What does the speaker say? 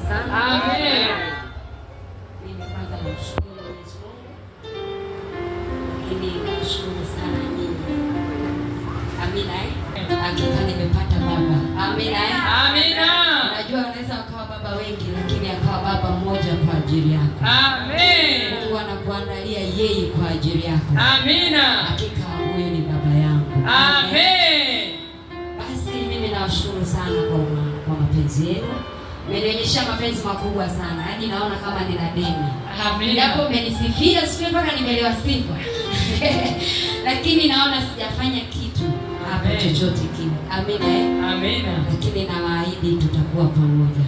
Sana. Amen. Mimi kwanza namshukuru Mwenyezi Mungu, lakini nashukuru sana nyinyi. Amina, eh? Hakika nimepata baba. Amina, eh? Amina. Unajua unaweza wakawa baba wengi, lakini akawa baba mmoja kwa ajili yako. Amen. Mungu anakuandalia yeye kwa ajili yako. Amina. Hakika huyu ni baba yangu. Amen. Basi mimi nawashukuru sana kwa mapenzi yenu. Mmenionyesha mapenzi makubwa sana, yaani naona kama nina deni. Amina. Japo mmenisifia sijui mpaka nimelewa sifa, lakini naona sijafanya kitu hapa Amen. chochote kile. Amina, eh? Amina. Lakini nawaahidi tutakuwa pamoja.